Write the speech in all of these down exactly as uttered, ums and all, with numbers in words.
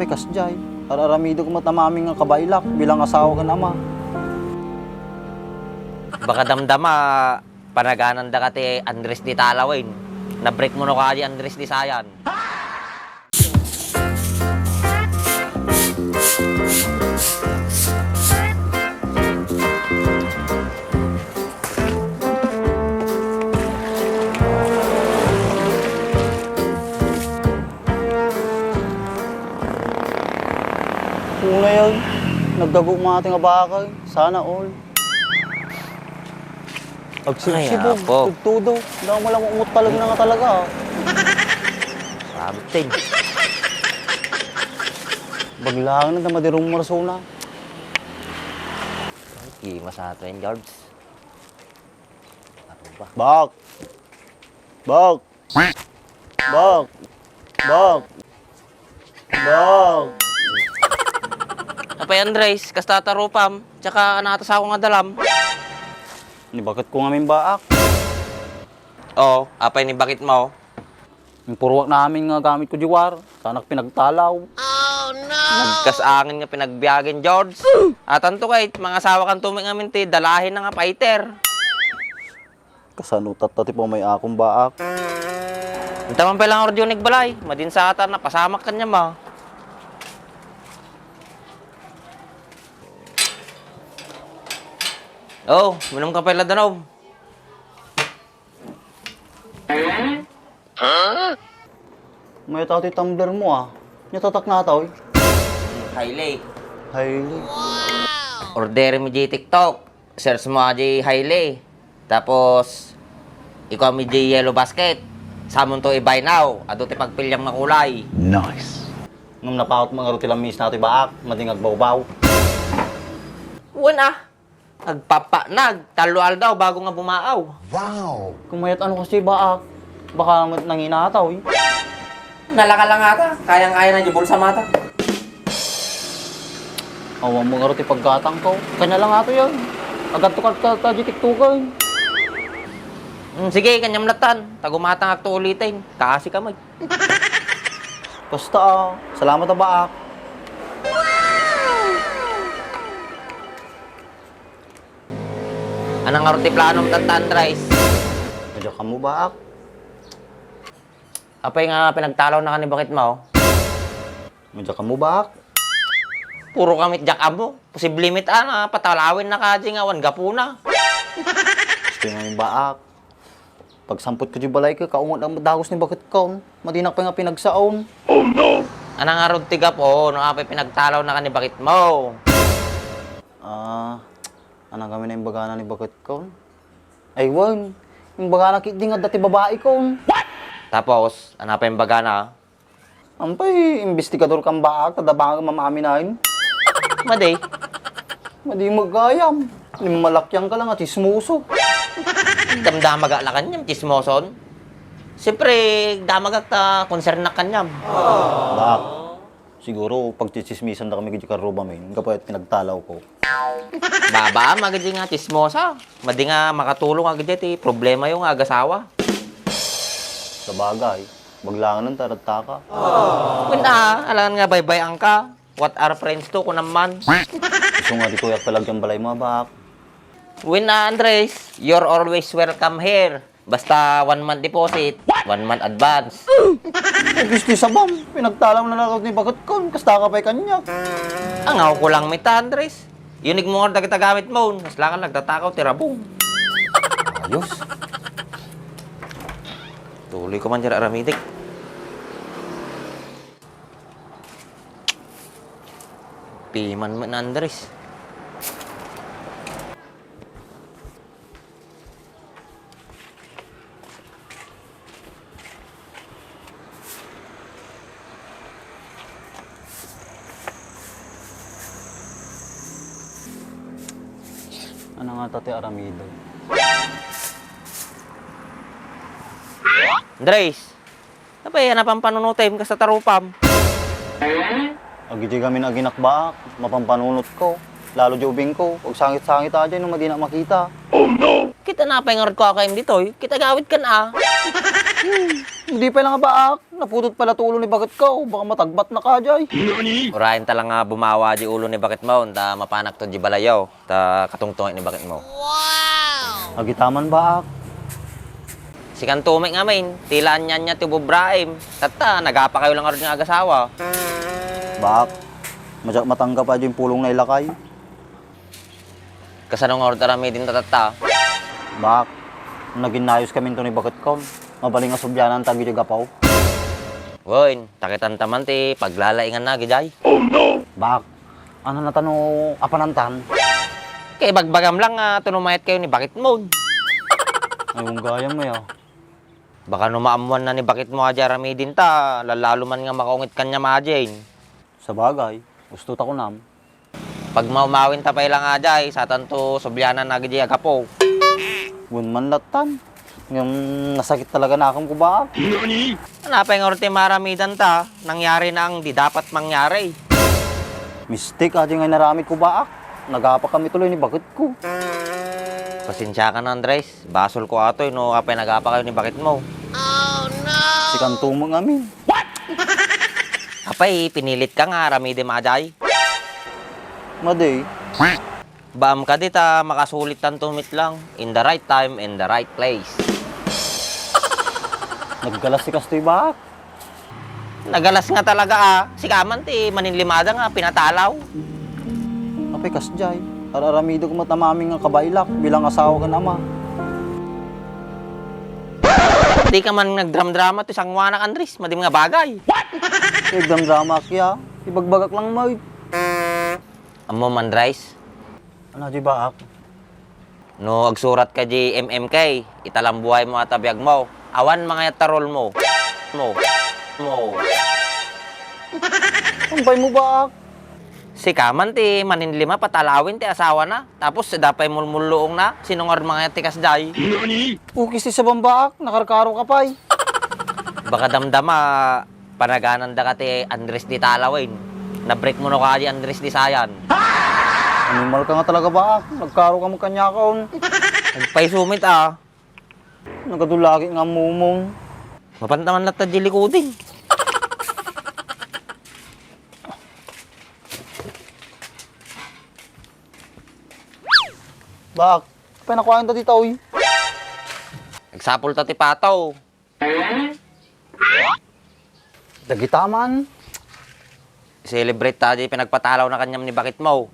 Kasdiay, ar-aramidek met a maming nga kabaelak bilang asawa ken ama. Baka damdama, panagananda ka ti Andres di Talawen. Nabreak mo no kadi Andres di Sayan. Unay, naggago nga ating abakay. Sana all. Ay, agsibsibog, apo. Tugtudo. Damo lang umot talaga na nga talaga, ah. Sabit, Tin. Baglang na, madirum marsona. Ay, masa to yan, George. Ano ba? Bak! Bak! Bak! Bak! Bak! Apay, Andres, kasta tarupam, tsaka anatasawa nga dalam. Nibaketko ngamin baak. Oo, apay nibaketmo? Impuruak namin nga gamitko di war, sanak pinagtalaw. Nagkasangin nga pinagbiagen, George. Atanto kay, mangasawakanto met ngamin ti dalahin nga fighter. Kasano tatta ti pamay-akon baak? Inta man pay lang ordion igbalay, madin sa ata napasamak kaniam a. Oh, minum ka pay la danum. Mayat ti tumbler mo, ah. Nia tatak na, toy? Haile. Haile. Order mi di TikTok. Search mo di Haile. Tapos, ikuan mi di yellow basket. Samonto i-buy now. Adu ti pagpiliam nga kulay. Nice. Ngem napaut man ngarud ti lamis na ti baak, madi nga agbawbaw. Wen, ah. Agpappanag, tallo aldaw bago nga bumaaw. Wow! Kumayat ano kasi baak, baka mat nanginataw, eh. Nalaka lang ata, kayang-kaya na di bulsa mata. Awan mo nga ti paggatang ko. Kanya lang ato yan. Agadto ka ta, ta, di tiktukan. Hmm, sige, kanyam latan. Tagumatang akto ulitin. Kaasi ka, Mike. Basta, ah, salamat, ah, baak. Anang ngarud ti planom, Tanta Andres? Madya kamo, baak. Apay nga pinagtalaw na ka ni bakit mo? Madya kamo, baak. Puro ka met diak ammo. Posible met, ah, nga patalawen na ka di nga awan gapuna. Gusto nga yung baak. Pagsampot ko di balay ko, kaungot ang dagus ni bakit ko. Madinak pa nga pinagsaon. Oh, no! Anang ngarud ti gapu, no apay pinagtalaw na ka ni bakit mo? Ah, anang kami na imbagana ni bakit ko? Ay, wan. Imbagana ki di nga dati babae ko. Tapos, ano pa imbagana? Ampay, imbestigador kan baak, kada baak mamaminain. Madi? Madi magayam. Limalakyang ka lang a tsismoso. Damdamagak la kaniam, tsismoson. Siyempre, damagak ta konsernak kaniam. Baak, siguro, pagtsitsismisan da kami kadi karruba min, kapayat pinagtalaw ko. Baba, magadi nga tsismosa. Madi nga makatulong agadi ti problema yung agasawa. Sabagay. Baglangan ta, ratta ka. Wen, ah, alangan nga baybay-an ka. What are friends to, kunam man? Isu nga di ko yak talagyan balay mo, baak. Wen, ah, Andres, you're always welcome here. Basta one month deposit, one month advance. Ay, gusto sabam. Pinagtalaw na lang ni bakit ko. Kasta ka pa'y kanya. Ang ako lang mita, Andres. Yunig mo nga dagita gamit mo. Mas langan nagtatakaw ti rabong. Ayos. Tuloy ko man dyan aramidik. Piman mo na, Andres. Ano nga ta ti aramidon? Andres! Apay, a napampanunutem, kasta tarupam. Agidiay gamin aginak baak, mapampanunutka. Lalo di ubingko, agsangit-sangit a diay no madinak makita. Oh, no! Kita napay ngarud ko a kayam ditoy, kita agawidkan a. Di pay la nga, Baak. Naputotpay la ti ulo ni baketko. Baka matagbatna kadi. Urayen ta la nga bumawa di ulo ni baketmo, ta mapanakto di balayo, ta katungtungay ni baketmo. Agitaman, Baak. Sikanto met ngamin, ti la ania-ania ti ubraem. Tatta, nagapakayo la ngarud nga agasawa. Baak, madiak matanggap a diay pulongna ilakay. Kasano ngarud aramidenta tatta? Baak, naginnayoskaminto ni baketkon. Mabalin nga subliananta dagiti gapu. Wen, takitanta man ti paglalainganna, gijay. Baak, ania ta no apanantan? Kaibagbagam lang nga tunumayat kayo ni baketmo. Ay, ung gayam, ya. Baka no maammoanna ni baketmo a diay aramidenta, lalalo man nga makaungit kaniam a diay. Sabagay, usto ta kunam. Pagmawmawinta pay la nga diay, satanto subliananna dagiti agapu. Wen man lattan. Ngem nasakit talaga nakem ko, Baak. Apay ngarud ti maaramidanta? Nangyari na ang di dapat mangyari. Mistake a diay nga inaramid ko, Baak. Nagapakami tuloy ni baketko. Pasensiakan, Andres. Basolko atoy no apay nagapakayo ni baketmo. Sikanto met ngamin. Apay, pinilitka nga aramidem a diay? Madi. Baam kadi ta makasulittanto met lang. In the right time, in the right place. Naggalas ti kastoy, Baak. Nagalas nga talaga a. Sika man ti maninlimada nga pinatalaw. Apay kasdiay, ar-aramidek met a maamin nga kabaelak bilang asawa ken ama. Dika man nagdramdrama ti sangoanak, Andres. Madim nga bagay. Nagdramdrama, kaya ibagbagak lang met. Ammom, Andres? Ania diay, Baak? No agsuratka di M M K, italambuaymo a ta biagmo. Awan mangayatta rolmo. Mo. Mo. Ania pay met, Baak? Sika man ti maninlima patalawin ti asawana, tapos dapay mulmulluongna, sino ngarud mangayat ti kasdiay? Ukis ti sabam, Baak, nakarkaroka pay. Baka damdama, panaganandaka ti Andres di talawen. Nabreakmo no kadi Andres di sayan. Animalka nga talaga, Baak. Nagkaroka met kaniakon. Agpayso met a. Nagadu la ket nga ammom. Mapanta man latta di likudin. Baak, apay nakuaenta dita, uy? Agsapulta ti pataw. Dagita man. Celebrate ta di pinagpatalawna kaniam ni baketmo.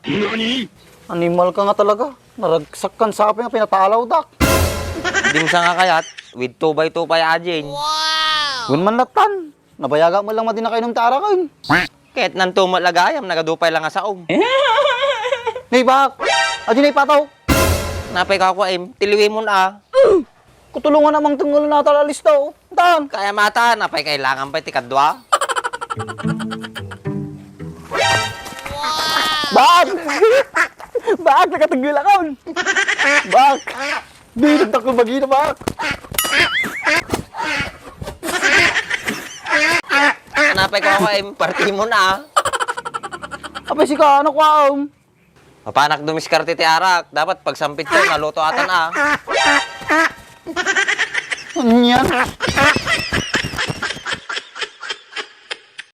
Animalka nga talaga. Naragsakkan sa apay nga pinatalawdak. Dimsa nga kayat, with two by two pay a diay. Wen man lattan. Nabayaga met lang madi nakainom ti araken. Ket nanto met la gayam, nagadu pay la nga saom. Nay, Baak. Adi nay pataw. Napay kakuaem, tiliwimon a. Kutulongan a mangtengngel na ta la lista, o. Tan. Kaya matan, apay kailangan pay ti kadua? Baak! Baak, nakatengngelakon! Baak! Di, nagdakkel bagina, Baak! Napay ko ako, eh, partimon, ah. Apay sika, ano ko, um? Mapanak dumiskarte ti arak. Dapat pagsampitko, nalutoatan, ah. Ania?